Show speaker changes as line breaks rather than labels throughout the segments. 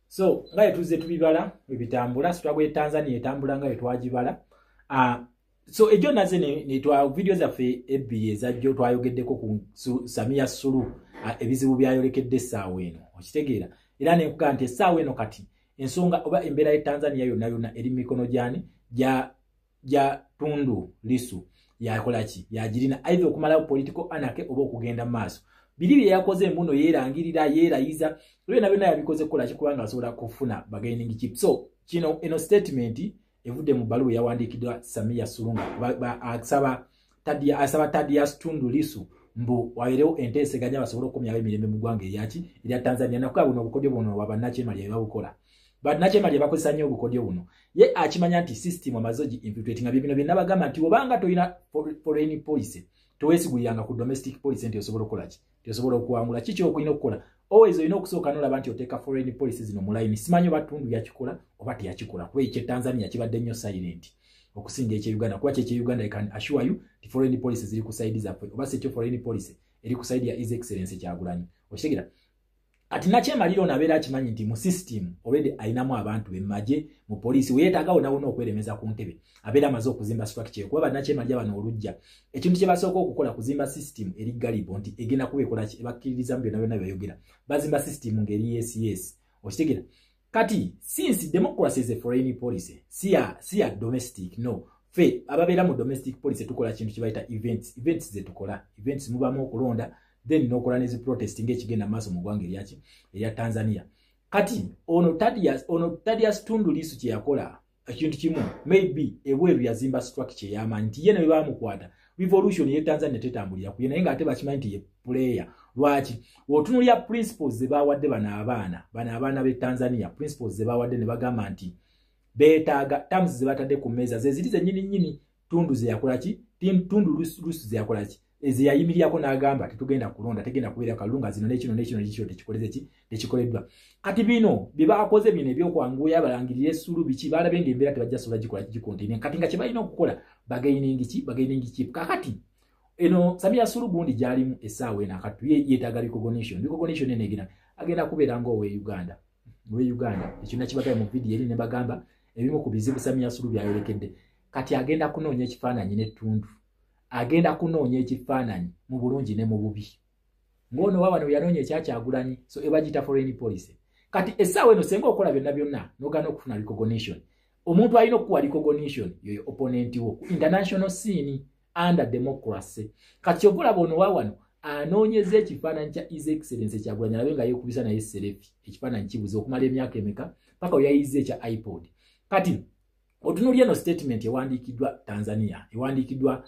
So nga yetuze tubibala webitambula, struggle ye Tanzania etambula nga yetwagibala. So ejo naze ne twa video zaffe ebbiri ezajjo twayogeddeko ku Samia Suluhu, ebizibu byayolekedde essaawa eno, okitegeera? Era nenkugamba nti essaawa eno kati ensonga oba embeera ye Tanzania yonna yonna eri mu mikono gyani? Gya Tundu Lisu. Yakola ki? Yagirina either okumalawo political anarchy oba okugenda mu maaso. Biri bye yakoze mbuno yeerangirira, yeerayiza, byonna byonna yabikoze kukola ki? Kubanga asobola kufuna bargaining chip. So kino eno statement evudde mu bbaluwa eyawandiikiddwa Samia Suluhu nga asaba Tadias Tundu Lisu mbu wabeerewo enteeseganya basobole okukomyawo emirembe mu ggwanga eryaki? Erya Tanzania. Nakuba buno obukodyo buno bwabannakyemalya babukola, bannakyemalya bakozesa nnyo obukodyo buno. Ye akimanya nti system amaze ogi infiltrate nga byebino bye nabagamba nti obanga tolina foreign policy, toweesiguliranga ku domestic policy nti osobola okukola ki, nti osobola okuwangula. Kiki okulina okukola? Always olina okusooka nolaba nti oteeka foreign policy zino mu line. Simanyi oba Tundu yakikola oba teyakikola, kuba ekye Tanzania kibadde nnyo silent okusinga ekye Uganda, kuba kyekye Uganda, I can assure you ti foreign policy ziri ku side zaffe, oba si ekyo foreign policy eri ku side ya His Excellence Kyagulanyi, okitegeera? Ati nakyemalira ono abeera akimanyi nti mu system already ayinamu abantu bemmaje, mu poliisi, weyeetaaga wonna wonna okweremeza ku ntebe, abeera amaze okuzimba structure. Kuba bannakyemalira bano olujja, ekintu kye basooka okukola kuzimba system eri gullible nti egenda kuba ekolaki, ebakkiririzamu byonna byonna byeyogera. Bazimba system ng'eri yes, okitegeera? Kati since democracy is a foreign policy, si ya domestic, no, fe ababeera mu domestic policy tukola kintu kibayita events. Events zetukola, events mubamu okulonda, then nokola nezi protest ng'ekigenda maaso mu ggwanga eryaki? Erya Tanzania. Kati ono Tadias Tundu Lisu kye yakola ekintu kimu, maybe ebweru yazimba structure ey'amaanyi nti ye ne bwe bamukwata, revolution ye Tanzania tetambulira kuye, naye ng'ate bakimanyi nti ye player. Lwaki? Otunuulira principles ze bawadde bano abaana b'e Tanzania, principles ze bawadde ne bagamba nti beetaaga terms ze batadde ku mmeeza ze ziri zennyini nnyini Tundu ze yakola ki? Tundu Lisu ze yakola ki? Eze yayimirirako n'agamba tetugenda kulonda, tegenda kubeera kalulu nga zino nekino nekino nekino tekikoleze ki? Tekikoleddwa. Kati bino bye bakoze bino ebyokwanguya balangirira essulu biki, balabye ng'embeera tebajja sobola gikola kigicontain. Kati nga kye balina okukola bargaining ki? Bargaining chip. Kakati eno Samia Suluhu gundi gyalimu essaawa eno akatu ye yeetaaga recognition. Recognition eno egenda agenda kubeera ng'owe Uganda, owe Uganda. Ekyo nakibagaye mu vidiyo eri ne bagamba ebimu ku bizibu Samia Suluhu byayolekedde. Kati agenda kunoonya ekifaananyi n'ettundu, agenda kunoonya ekifaananyi mu bulungi ne mu bubi, ng'ono wa wano yanoonya ekyakyagulanyi. So ebagiyita foreign policy. Kati essaawa eno senga okola byonna byonna n'ogaana okufuna recognition, omuntu alina okukuwa recognition yoyo opponent wo ku international scene under democracy. Kati kyova ono wa wano anoonyeza ekifaananyi kya His Excellence Kyagulanyi, alabe nga yeekubisa naye selfie. Ekifaananyi kibuze okumala emyaka emeka paka we yayize ekya iPod. Kati otunuulira eno statement ewandiikiddwa Tanzania, ewandiikiddwa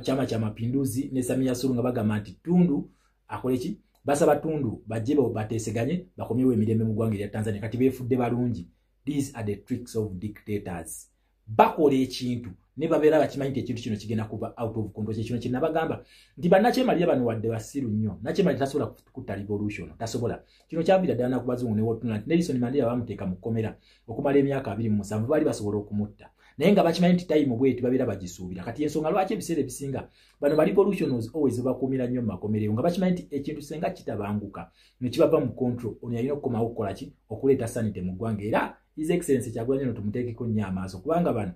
Chama cha Mapinduzi ne Samia Suluhu, nga bagamba nti Tundu akole ki? Basaba Tundu bajje bateeseganye bakomyewo emirembe mu ggwanga erya Tanzania. Kati beefudde balungi. These are the tricks of dictators. Bakola ekintu ne babeera bakimanyi nti ekintu kino kigenda kuva out of control. Kyekino kye nabagamba nti bannakyemalira bano wadde basiru nnyo, nakyemalira tasobola kutta revolution, tasobola. Kino kyaviira ddala naku bazungu newotuna nti Nelson Mandela bamuteeka mu kkomera okumala emyaka 27, baali basobola okumutta, naye nga bakimanyi nti time bweti babeera bagisuubira. Kati ensonga lwaki ebiseera ebisinga bano ba revolutioners always bakuumira nnyo mu makomerero, nga bakimanyi nti ekintu senga kitabanguka ne kibava mu control, ono yalina okukomawo okukola ki? Okuleeta sanity mu ggwanga. Era His Excellence Kyagulanyi no tumuteekeko nnyo amaaso, kubanga bano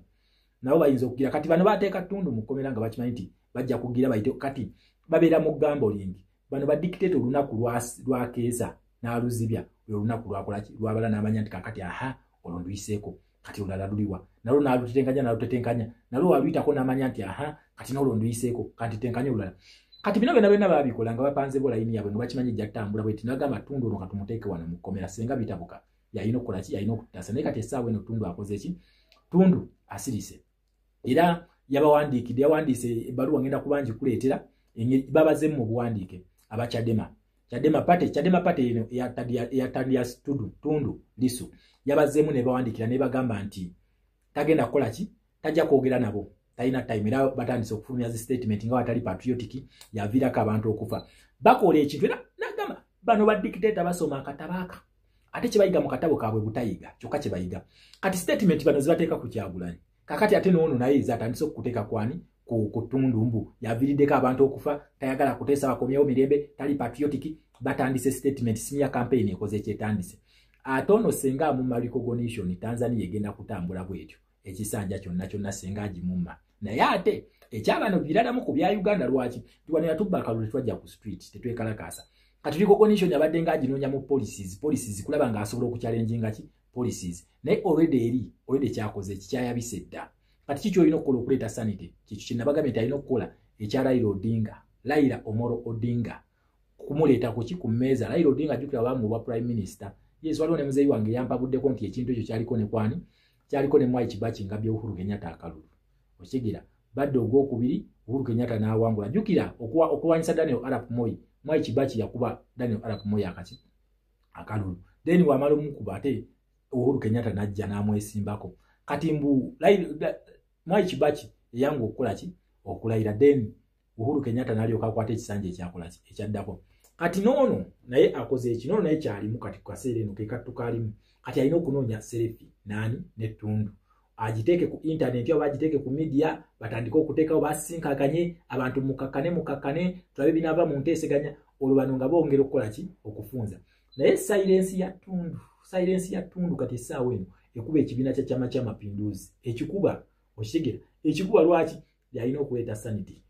nabo bayinza okugira. Kati bano bateeka Tundu mu kkomera nga bakimanyi nti bajja kugira bayite. Kati babeera mu gambling bano badictator. Olunaku lwakeesa n'aluzibya, olwo olunaku lwakolaki? Lwabala n'amanya nti kakati aha, olwo nduyiseeko, kati olulala luliwa? Nalwo n'alutetenkanya, n'alutetenkanya, nalwo waluyitako n'amanya nti aha, kati n'olwo nduyiseeko, kati tenkanya olulala. Kati bino byonna byonna babikola nga bapanze bo layini yaabwe, nga bakimanyi ejja ttambula bweti. Nagamba Tundu ono katumuteeke wano mu kkomera, senga bitabuka yalina okukola ki? Yalina okutaasa. Naye kati essaawa eno Tundu akoze ki? Tundu asirise era yabawandiikidde, yawandiise ebbaluwa, ngenda kuba ngikuleetera. Babazeemu mu buwandiike abachadema, Chadema Party, Chadema Party eno eya Tadias Tundu Lisu yabazeemu ne bawandiikira ne bagamba nti tagenda kukola ki? Tajja kwogera nabo, talina time. Era batandise okufulumya zi statement nga watali patriotic, yaviirako abantu okufa. Bakola ekintu era nagamba bano badictator basoma akatabaaka, ate kyebayiga mu katabo kaabwe butayiga kyokka kyebayiga. Kati statement bano zibateeka ku Kyagulanyi, kakati ate noono naye zatandise okukuteeka kwani? Ku Tundu, mbu yaviiriddeko abantu okufa, tayagala kuteesa bakomyewo mirembe, tali patriotic. Batandise statement, smear campaign ekoze ekyetandise. Ate ono senga amumma recognition, Tanzania egenda kutambula bwetyo ekisanja kyonna kyonna senga agimumma. Naye ate ekyabano biralamu ku bya Uganda. Lwaki tiwanira tubba akalulu, twajja ku street, tetwekalakaasa. Kati recognition abadde nga aginoonya mu policies, policies kulaba ng'asobola okuchallenginga ki policies, naye already eri already kyakoze ekikyayabise dda. Kati kiki olina okukola okuleeta sanity? Kikyo kyenabagambye nti alina okukola ekya Raila Odinga, Raila Omoro Odinga, kumuleeta kuki ku mmeeza. Raila Odinga, ajjukira bamuwa prime minister. Yes, waliwo ne muzeeyi wange yampabuddeko nti ekintu ekyo kyaliko ne kwani, kyaliko ne Mwai Kibaki nga bye Uhuru Kenyatta akalulu. Okigira badde ogwokubiri, Uhuru Kenyatta n'awangula. Jjukira okulwanyisa Daniel Arap Moi, Mwai Kibaki yakuba Daniel Arap Moi akaki akalulu, then wamala omukuba, ate Uhuru Kenyatta n'ajja n'amwesimbako. Kati mbu Mwai Kibaki eyanga okukola ki, okulayira, then Uhuru Kenyatta n'alyoka akwata ekisanja ekyakola ki, ekyaddako. Kati noono naye akoze eki, noono naye kyalimu kati ku kaseera eno ke kattuka alimu. Kati alina okunoonya selfie naani nettundu, agiteeke ku internet oba agiteeke ku media, batandike okuteekawo basinkaganye abantu, mukakkane mukakkane, tulabe binaava mu nteeseganya. Olwo bano nga bongera okukola ki, okufunza. Naye silence ya Ttundu, silence ya Ttundu kati essaawa eno ekuba ekibiina kya Chama Cha Mapinduzi, ekikuba. Okitegera ekikuba lwaki? Yalina okuleeta sanity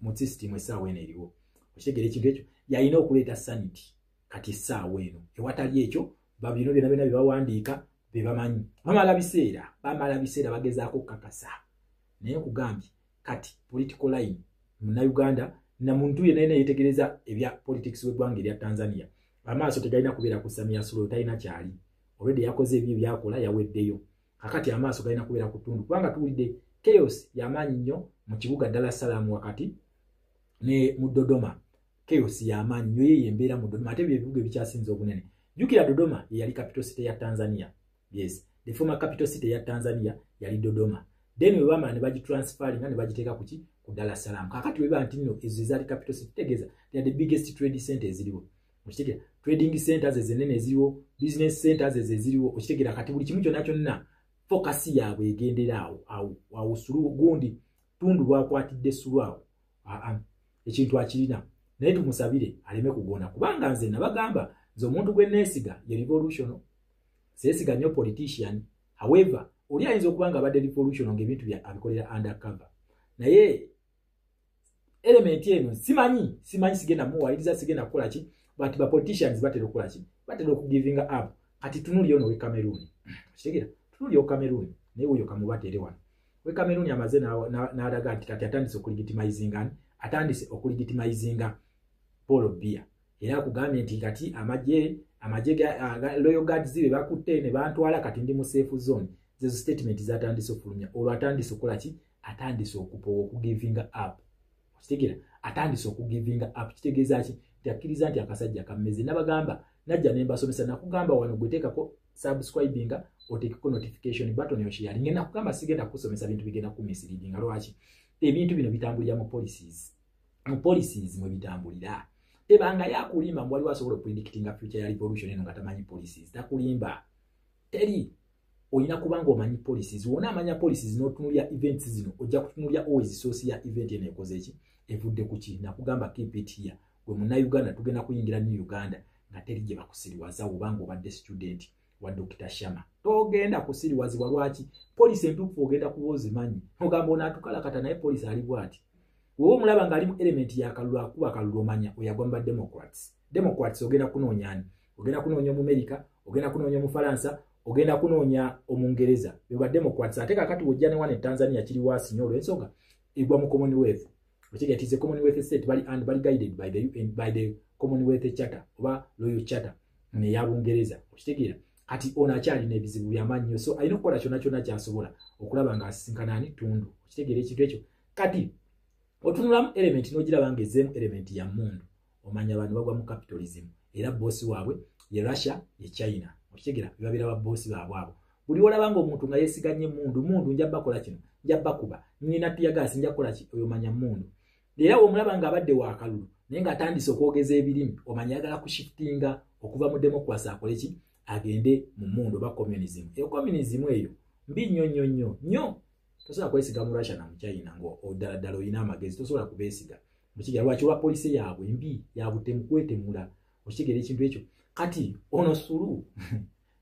mu system essaawa eno eriwo. Okitegera ekintu ekyo? Yalina okuleeta sanity kati essaawa eno. Ewatali ekyo, babino byonna byonna bye bawandiika be bamanyi, bamala biseera, bamala biseera bagezaako okukakasa. Naye nkugambye kati political line Munnayuganda na muntu yenna yenna yeetegereza ebya politics w'eggwanga erya Tanzania, amaaso tegalina kubeera ku Samia Suluhu. Talina kyali, already yakoze ebyo byakola, yaweddeyo. Kakati amaaso galina kubeera ku Ttundu, kubanga tuwulidde chaos yamaanyi nnyo mu kibuga Dar es Salaam wakati ne mu Dodoma. Chaos yamaanyi nnyo yeyo embeera mu Dodoma, ate bye ebibuga ebikyasinze obunene. Jjukira Dodoma ye yali capital city ya Tanzania. Yes, the former capital city ya Tanzania yali Dodoma, then we bamala ne bagitransferinga ne bagiteeka kuki, ku Dar es Salaam. Kakati weba nti nno ezo ezaali capital city, tegeeza they are the biggest trade center eziriwo. Okitegera? Trading centers ezenene eziriwo, business centers ezo eziriwo. Okitegera? Kati buli kimu kyonna kyonna focus yaabwe egendera awo awo awo. Sulu gundi Tundu lwakwatidde Sulu awo. Aa, ekintu akirina, naye tumusabire aleme kugonda, kubanga nze nabagamba, nze omuntu gwe neesiga ye revolution, seesiga nnyo politician. However, oli ayinza okuba nga abadde revolution ng'ebintu bya abikolera undercover, naye element eno simanyi, simanyi, sigenda muwaliriza, sigenda kukola ki, but ba politicians batera okukola ki, batera okugivinga up. Kati tunuli ono we Cameroon. Kitegeera? Tunuli o Cameroon, naye wuyo kamubateere wano we Cameroon amaze n'alaga nti kati atandise okulegitimizinga, atandise okulegitimizinga Paul Biya. Era akugambye nti kati amagye royal guards be bakutte ne bantwala, kati ndi mu safe zone. Zezo statement zatandise okufulumya. Olwo atandise okukola ki? Atandise okupowa, okugivinga up. Okitegeera? Atandise okugivinga up kitegeeza ki? Nti akkiriza nti akasajja kammeze. Nabagamba, najja ne mbasomesa, nakugamba wano gweteekako subscribinga, oteekeko notification button, osharinge. Nakugamba sigenda kusomesa bintu bigenda kumisleadinga. Lwaki? Ebintu bino bitambulira mu policies, mu policies mwe bitambulira. Tebanga yakulimba mbu waliwo asobola okupredictinga future ya revolution eno nga tamanyi policies. Takulimba, teri. Olina kuba nga omanyi policies. Wona amanya policies n'otunulya events zino, ojja kutunulya always source ya event eno ekoze ki, evudde ku ki. Nakugamba keep it here. Gwe Munnayuganda, tugenda kuyingira New Uganda nga teri gye bakusiriwaza. Obanga obadde student wa Dr Shama, togenda kusiriwazibwa. Lwaki? Policy entuufu ogenda kuba ozimanyi. Ogamba onaatukalakata, naye policy ali bwati. Wewe omulaba ng'ali mu element yakalulu, akuba akalulu, omanya oyagwa mu ba Democrats. Democrats ogenda kunoonya ani? Ogenda kunoonya Omumerika, ogenda kunoonya Omufalansa, ogenda kunoonya Omungereza, beba Democrats. Ate kakati wojja ne wane Tanzania kiri waasi nnyo olw'ensonga egwa mu Commonwealth. Okiga, it is a Commonwealth state, bali and bali guided by the UN, by the Commonwealth Charter oba Royal Charter neya Bungereza. Okitegeera? Kati ono akyalina ebizibu byamaanyi nnyo, so alina okukola kyonna kyonna kyasobola okulaba ng'asisinkana ani, Tundu. Okitegeera ekintu ekyo? Kati otunulamu element n'ogiraba ng'ezzeemu element ya mundu, omanya abantu bagwa mu capitalism, era boss waabwe ye Russia, ye China. Okitegeera? Bebabeera ba boss baabwe abo. Buli olaba nga omuntu nga yeesiganye mundu, mundu nja bakola kino, nja bakuba, nina tear gas, nja kukola ki, oyo manya mundu. Era omulaba ng'abadde wakalulu naye ng'atandise okwogeza ebirimi, omanya ayagala kushiftinga okuva mu democracy akole ki, agende mu mundu oba communism. Eyo communism eyo mbi nnyo nnyo nnyo nnyo. Tosobola kwesiga mu Russia na mu China nga ddala ddala olina amagezi, tosobola kubeesiga. Mukigera? Lwaki? Olwa policy yaabwe mbi, yabutemu, kwetemula. Okitegeera ekintu ekyo? Kati ono Suluhu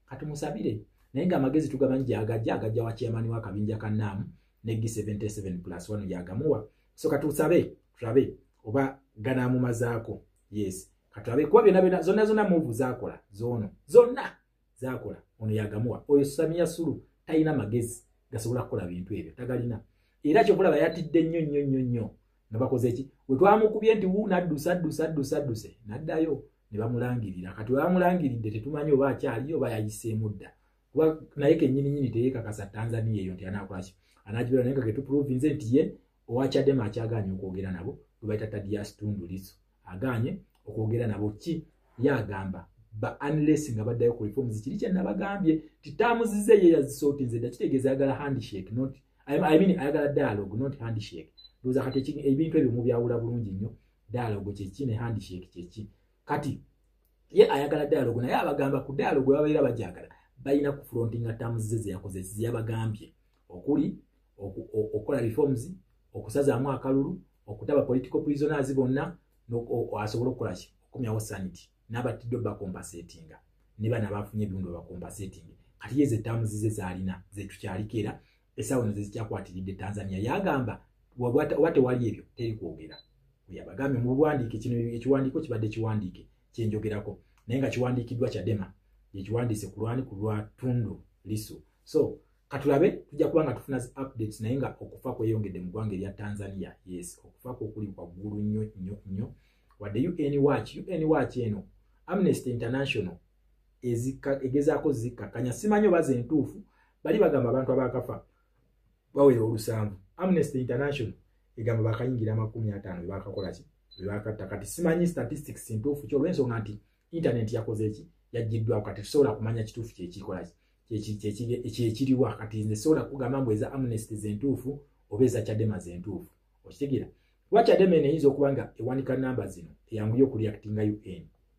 katumusabire, naye nga amagezi tugamanyi gyagajja, agajja wa chairman wa kabinja ka NAM ne G77 plus 1 yagamuwa. So katusabe tulabe oba ganamumazaako. Yes, katulabe kuba byonna byonna zonna zonna move zakola zono zonna zakola ono yagamuwa. Oyo Samia Suluhu talina magezi gasobola kukola bintu ebyo, tagalina. Era kyokulaba yatidde nnyo nnyo nnyo nnyo nga bakoze ki, we twamukubye nti wu naddusa addusa addusa adduse naddayo ne bamulangirira. Kati bamulangiridde tetumanyi oba akyaliyo oba yayiseemu dda, kuba naye kennyini nnyini teyeekakasa Tanzania eyo nti anaakola ki, anagibeera. Naye nga ketuprovinze nti ye owa Chadema akyagaanye okwogera nabo, gwe bayita Tadias Tundu Lissu agaanye okwogera nabo. Ki ye agamba ba unless nga baddayo ku reforms, kiri kye nabagambye ti terms ze ye yazisortinze dda, kitegeeza ayagala handshake, not I mean ayagala dialogue, not handshake. Ndowooza kati ebintu ebyo mubyawula bulungi nnyo, dialogue kyeki ne handshake kyeki. Kati ye ayagala dialogue, naye abagamba ku dialogue babeera bajagala balina ku frontinga terms ze zeyakoze zeyabagambye, okuli okukola reforms, okusazaamu akalulu, okutaba political prisoners bonna, asobole okukola ki, okukomyawo sanity, n'abatiddwa bacompensatinga ne bano abafunye ebiwundu bacompensating. Kati ye ze terms ze zaalina zetukyaliko, era essaawa eno zezikyakwatiridde Tanzania. Yagamba oba tewali ebyo teri kwogera. Yabagambye mu buwandiike, kino ekiwandiiko kibadde kiwandiike kyenjogerako, naye nga kiwandiikiddwa Chadema, yekiwandiise ku lwani, ku lwa Tundu Lissu. So katulabe, tujja kuba nga tufuna updates, naye nga okufa kweyongedde mu ggwanga erya Tanzania. Yes, okufa kwokuli kwaggulu nnyo nnyo nnyo. Wadde UN Watch, UN Watch eno, Amnesty International egezaako zikkakkanya, simanyi oba zentuufu. Bali bagamba abantu abakafa bawera 70, Amnesty International egamba bakayingira 50 bebakakolaki, bebakatta. Kati simanyi statistics ntuufu ki, olw'ensonga nti internet yakoze eki, yagiddwako. Kati tusobola kumanya kituufu kyekikolaki, kyekiriwa. Kati nze sobola kugamba mbu eza Amnesty zentuufu oba eza Chadema zentuufu, okitegeera? Kuba Chadema eno eyinza okuba nga ewanika namba zino eyanguye okureactinga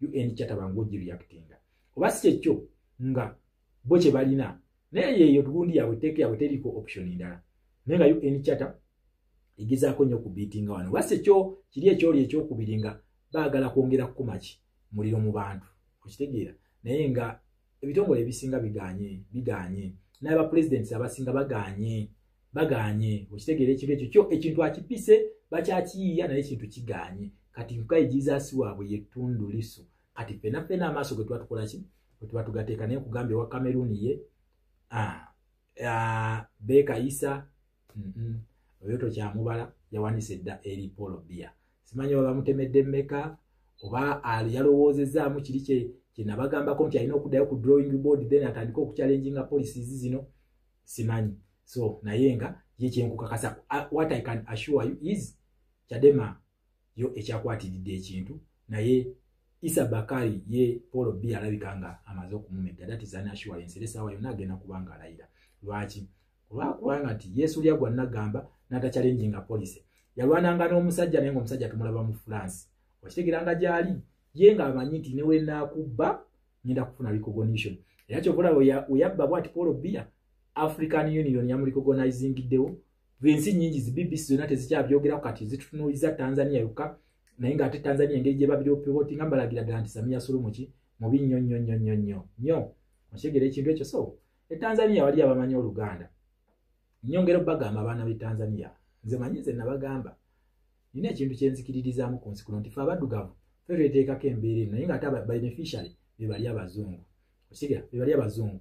UN kyatabangu ogireactinga, oba si kyekyo nga bo kye balina. Naye yeeyo gundi yaabwe, etteeka yaabwe teriko option ndala, naye nga UN Charter egezaako nnyo okubeatinga wano, oba si ekyo kiri ekyoli ekyokubiri nga baagala kwongera kukuma ki muliro mu bantu, okitegeera? Naye nga ebitongole ebisinga biganye, biganye, n'abapresidents abasinga baganye, baganye, okitegeera? Ekintu ekyo kyo ekintu akipise bakyakiyiiya, naye ekintu kiganye. Kati nkayi Jesus waabwe ye Tundu Lissu. Kati ffenna ffenna amaaso ge tuba tukola ki, bwe tuba tugateeka. Naye nkugambye wa Cameroon ye Bekayisa oyo tokyamubala, yawanise dda eri Paul Biya. Simanyi oba bamutemedde mmeka, oba yalowoozezaamu kiri kyenabagambako nti alina okuddayo ku drawing board, then atandike okuchallenginga policies zino, simanyi. So naye nga ye kyenkukakasa, what I can assure you is Chadema yo ekyakwatiridde ekintu, naye Isa Bakari ye Paul Biya alabika nga amaze okumumegga. That is an assurance, era essaawa yonna agenda kuba nga alayira. Lwaki? Olwakubanga nti yesu lya gwa nagamba n'atachallenginga policy. Yalwananga n'omusajja, naye nga omusajja tumulaba mu France, okitegeera nga gyali ye ng'amanyi nti ne wenaakubba ngenda kufuna recognition. Era kyova weyabba bwati Paul Biya, African Union yamurecognizingiddewo. Ensi nyingi zi BBC zonna tezikyabyogeraku, kati zitutunuuliza Tanzania yokka. Naye ng'ate Tanzania engeri gye babireportinga nga mbalagira ddala nti Samia Suluhu muki mubi nnyo nnyo nnyo nnyo nnyo nnyo, okitegeera ekintu ekyo? So e Tanzania wali abamanyi Oluganda, nyongera obbagamba abaana b'e Tanzania. Nze manyi, nze nabagamba nina ekintu kyenzikiririzaamu ku nsi kuno nti fe abaddugavu fe tweteekako embeera eno, naye ng'ate beneficiary be bali abazungu, okitegeera? Be bali abazungu.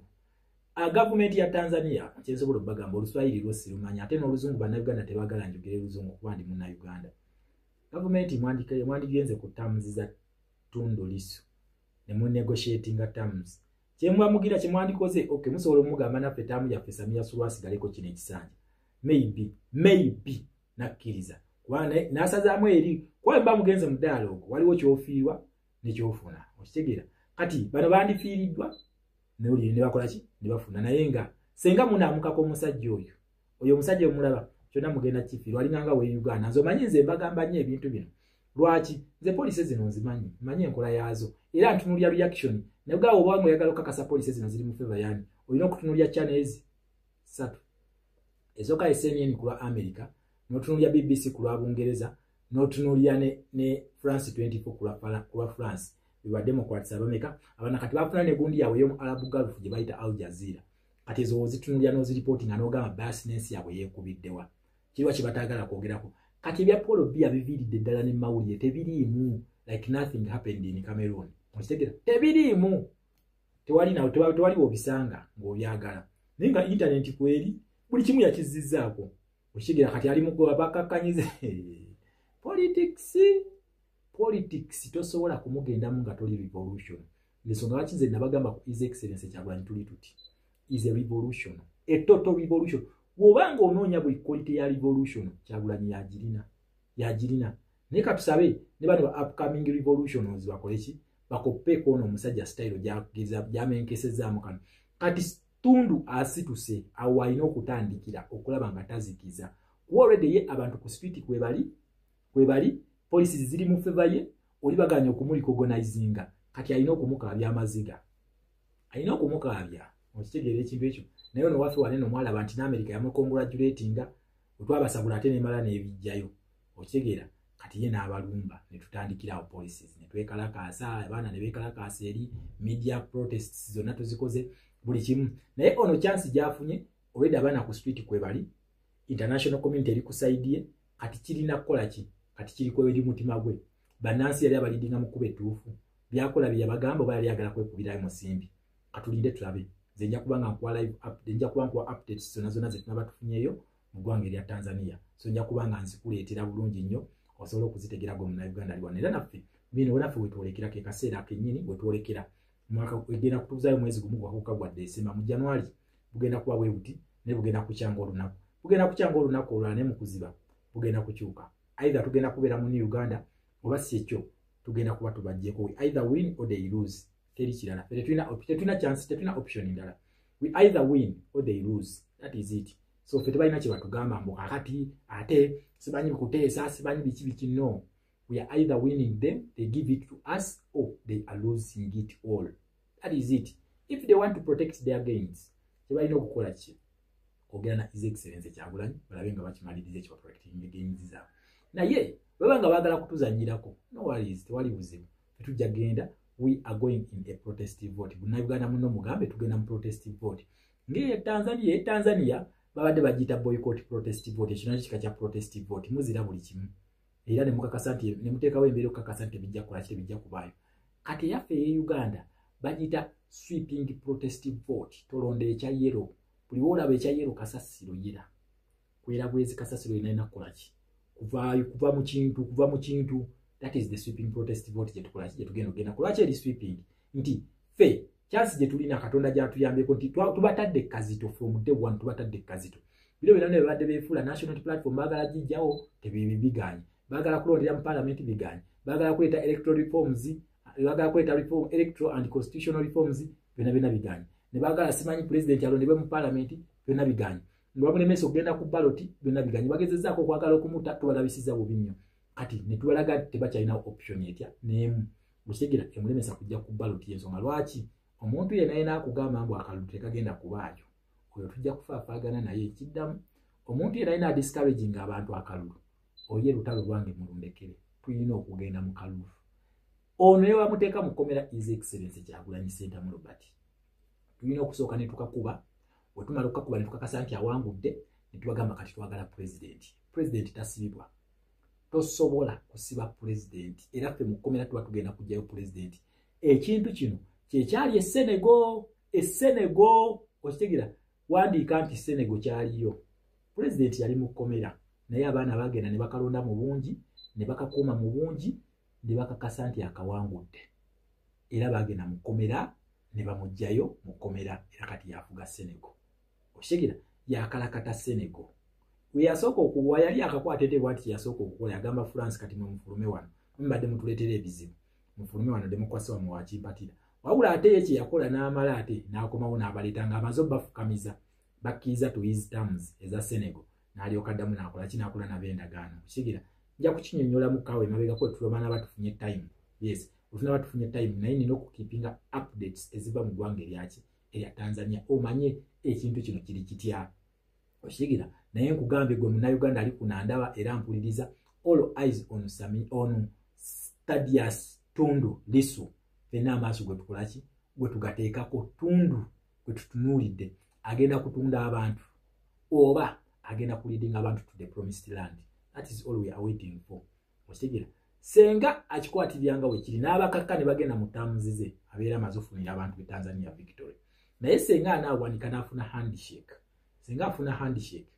Gavumenti ya Tanzania, kyensobola obbagamba, Oluswayiri lwo sirumanya, ate n'Oluzungu Bannayuganda tebaagala njogere Luzungu kuba ndi Munnayuganda. Gavumenti mwandigenze ku terms za Tundu Lissu ne munegotiatinga terms kyemuba mugira kyemwandikoze. Okay, musobola omugamba naffe term yaffe Samia Suluhu asigaleko kino ekisanja, maybe, maybe nakkiriza, kuba n'asazaamu eri, kuba mba mugenze mu dialogue waliwo kyofiirwa nekyofuna, okitegeera? Kati bano bandifiiriddwa ne bakola ki, ne bafuna. Naye nga senga munaamukako omusajja oyo, oyo omusajja omulaba kyonna mugenda kifiirwa, alinganga we Uganda. Nze omanyi nze mbagamba nnyo ebintu bino. Lwaki? Nze policy zino nzimanyi, manyi enkola yaazo, era ntunulya reaction. Naye gaawe obanga oyagala okukakasa policy zino ziri mu favor yani, olina okutunulya channels ssatu. Esooka ye CNN ku lwa America, n'otunulya BBC ku lwa Bungereza, n'otunulya ne France 24 ku lwa France. Ba Democrats abameka abana kati bafuna ne gundi yaabwe y'omu Arab Gulf gye bayita Al Jazeera. Kati ezo ozitunulira n'oziripootinga n'ogamba biasness yaabwe yeekubiddewa, kiriwa kye bataagala kwogerako. Kati ebya Paul Biya biviiridde ddala ne mawulire tebiriimu, like nothing happened in Cameroon. Okitegera, tebiriimu, tewali nawe, tewali wobisanga ng'obyagala, naye nga internet kweri buli kimu yakizizzaako. Okitegera, kati ali mukuba bakakkanyize politics. Politics tosobola kumugendamu nga toli revolution. Ensonga lwaki nze nabagamba ku His Excellence Kyagulanyi tuli tuti is a revolution, a total revolution. Bw'obanga onoonya buli quality ya revolution, Kyagulanyi yagirina, yagirina. Naye katusabe ne bano ba upcoming revolutioners bakole ki? Bakoppeeko ono omusajja style gyamenkesezaamu kano. Kati Tundu asituse, awo alina okutandikira okulaba nga tazikiza, kuba already ye abantu ku street kwebali, kwebali policies ziri mu favor ye, oli baganya okumurecognizinga. Kati alina okumukaabya amaziga, alina okumukaabya. Okitegeera ekintu ekyo? Naye ono waffe wanene omwalaba nti n'Amerika yamucongratulatinga, wetwabasabula ate nemala n'ebijjayo. Okitegeera? Kati ye n'abalumba ne tutandikirawo policies ne twekalakaasa, abaana ne beekalakaasa eri media protests zonna tuzikoze buli kimu. Naye ono chance gy'afunye, already abaana ku street kwe bali, international community eri ku side ye. Kati kirina kukola ki? Kati kiri kweri mutima gwe. Bannansi yali abalidinga mu kkuba ettuufu, byakola bye yabagamba, oba yali ayagala kwekubirayo musimbi? Katulinde tulabe. Nze nja kuba nga nkuwa live update, nja kuba nkuwa updates zonna zonna ze tunaba tufunyeeyo mu ggwanga erya Tanzania. So nja kuba nga nzikuleetera bulungi nnyo osobola okuzitegeera gwe Munnayuganda ali wano. Era naffe bino naffe wetwolekera ke kaseera kennyini wetwolekera mwaka egenda kutuuzaayo mwezi gumu gwakuka gwa Desemba. Mu January bugenda kuba bwe buti, naye bugenda kukyanga olunaku, bugenda kukyanga olunaku olulala, naye mu kuziba bugenda kukyuka. Either tugenda kubeera mu New Uganda oba si ekyo tugenda kuba tubaggyeko. We either win or they lose, teri kirala. Tetulina chance, tetulina option ndala. We either win or they lose, that is it. So ffe tebalina kye batugamba mbu kakati ate simanyi kuteesa, simanyi biki biki. No, we are either winning them, they give it to us, or they are losing it all, that is it. If they want to protect their gains, tebalina okukola ki? Kwogera na His Excellence Kyagulanyi, balabe nga bakimaliriza ekyo, protecting gains zaabwe. Naye baba nga baagala kutuzanyirako, no worries, tewali buzibu, tetujja genda. We are going in a protestive vote. Munnayuganda muno mugambe tugenda mu protestive vote ngeye Tanzania. E Tanzania babadde bagiyita boycott protest vote. Ekyo nakyo kika kya protestive vote, muzira buli kimu era nemukakasa nti nemuteekawo embeera okukakasa nti tebijja kukola ki, tebijja kubaayo. Kati eyaffe eye Uganda bagiyita sweeping protestive vote. Tolonda ekya yellow, buli woolaba ekya yellow kasasiro yera kwera bwezi, kasasiro yenalina kukola ki? Kuvaayo, kuva mu kintu, kuva mu kintu. That is the sweeping protest vote gyetukola ki? Gyetugenda ogenda. Kulwaki eri sweeping? Nti ffe chance gye tulina, Katonda gyatuyambyeko nti tubatadde kazito from day one, tubatadde kazito. Biro byonna ne babadde beefuula National Platform baagala gijjawo, tebibiganye. Baagala kulondera mu parliament, biganye. Baagala kuleeta electoral reforms, baagala kuleeta reform, electoral and constitutional reforms, byonna byonna biganye. Ne baagala simanyi president alondebwe mu parliament, byonna biganye. Nga bamulemesa okugenda ku ballot, byonna biganye. Bagezezzaako okwagala okumuta, tubalabisiza bubi nnyo. Kati ne tubalaga nti tebakyalina option etya n'emu, okitegera, emulemesa kujja ku ballot. Ensonga lwaki omuntu yenna yena akugamba mbu akalulu tekagenda kubaayo, oyo tujja kufaafaagana naye. Ekiddamu, omuntu yenna yena adiscouraging abantu akalulu, oye lutalo lwange mulundekere. Tulina okugenda mu kalulu. Ono ne bamuteeka mu kkomera, His Excellence Kyagulanyi Ssentamu Robert, tulina okusooka ne tukakuba. Bwe tumala okukakuba ne tukakasa nti awangudde, ne tubagamba kati twagala pulezidenti. Pulezidenti tasibibwa, tosobola kusiba pulezidenti. Era ffe mu kkomera tuba tugenda kuggyayo pulezidenti. Ekintu kino kyekyali esenego, esenego, okitegeera? Wandiika nti Senego kyaliyo, pulezidenti yali mu kkomera, naye abaana bagenda ne bakalonda mu bungi, ne bakakuuma mu bungi, ne bakakasa nti akawangudde. Era bagenda mu kkomera ne bamuggyayo mu kkomera, era kati yafuga Senego. Okitegeera? Yakalakata Senego. We yasooka okuwa yali akakwata etebwa nti yasooka okukola, yagamba France, "Kati mwe mufulume wano, mubadde mutuleetera ebizibu, mufulume wano, democracy wamwe wakimpatira." Wabula ate ye kye yakola n'amala ate n'akomawo n'abaleeta ng'amaze obbafukamiza bakkiriza to his terms eza Senegal, n'alyoka addamu n'akola ki? N'akola nabo endagaano. Okitegeera? Nja kukinyonnyola mu kaawa emabegako tulomana tufunye time. Yes, wetunaba tufunye time, naye nina okukeepinga updates eziva mu ggwanga eryaki? Erya Tanzania, omanye ekintu kino kiri kitya. Okitegeera? Naye nkugambye gwe Munnayuganda ali kunandaba era mpuliriza, all eyes on Sami, on Thaddeus Tundu Lissu. Fenna amaaso gwe tukolaki, gwe tugateekako tundu, gwe tutunuulidde, agenda kutunda abantu oba agenda kuleadinga abantu to the promised land? That is all we are waiting for. Okitegeera? Senga akikwatiryanga wekiri n'abakakka ne bagenda mu terms ze, abeera amaze ofunira abantu be Tanzania victory. Naye senga anaawanika n'afuna handshake, senga afuna handshake,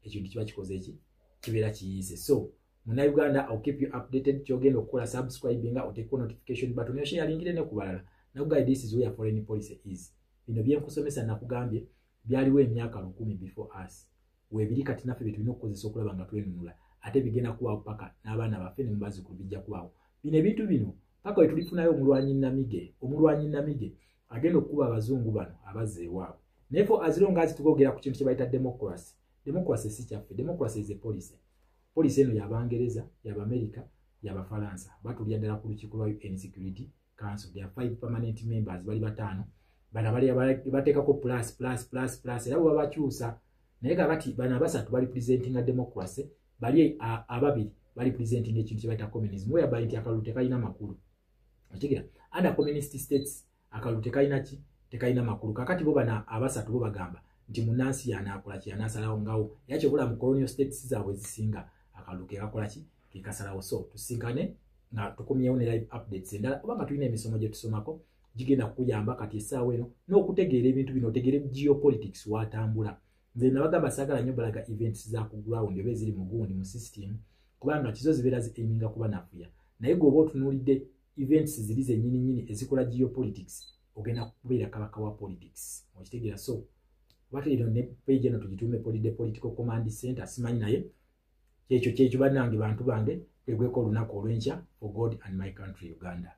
ekintu kiba kikoze eki, kibeera kiyiise. So Munnayuganda, I'll keep you updated. Kyogenda okukola, subscribinga, oteeko notification button, osharingire ne ku balala. Nakugambye, this is where foreign policy is. Bino byenkusomesa, nakugambye byaliwo emyaka 1000 before us, weebiri kati naffe byetulina okukozesa okulaba nga twenunula. Ate bigenda kubaawo paka n'abaana baffe ne mubazzukulu, bijja kubaawo bino ebintu bino paka we tulifunayo omulwanyi namige, omulwanyi namige agenda okukuba abazungu bano abazza ewaabwe. Naye for as long as tukogera ku kintu kye bayita democracy, democracy si kyaffe. Democracy is a policy. Policy eno yabangereza, yabamerika, yabafalansa. Batulya ddala ku lukiiko lwa UN Security Council. There are five permanent members, bali bataano. Bano bali bateekako plus, plus, plus, plus, era bwe babakyusa. Naye kakati bano abasatu bali presentinga democracy, bali ababiri bali presentinga ekintu kye bayita communism, whereby nti akalulu tekalina makulu. Okigira, under communist states akalulu tekalina ki, tekalina makulu. Kakati bo bano abasatu bo bagamba nti munansi yanaakola ki, yanaasalawo ngawo. Era kyobula mu colonial states zaabwe ezisinga akalulu kekakola ki, kekasalawo. So tusinkane nga tukomyewo ne live updates endala, oba nga tulina emisomo gye tusomako gigenda kukuyamba kati essaawa eno n'okutegeera ebintu bino, otegeere geopolitics watambula. Nze nabagamba saagala nnyo balaga events za ku ground oba eziri mu gundi mu system, kubanga kizo zibeera zi aiminga kuba nafuya. Naye gweoba otunuulidde events ziri zennyini nnyini ezikola geopolitics, ogenda kubeera kabaka wa politics. Okitegeera? So oba eno ne page eno tugituume the Political Command Center, simanyi. Naye kyekyo kyekyo, bannange, bantu bange, twegweko olunaku olw'enkya. For God and my country Uganda.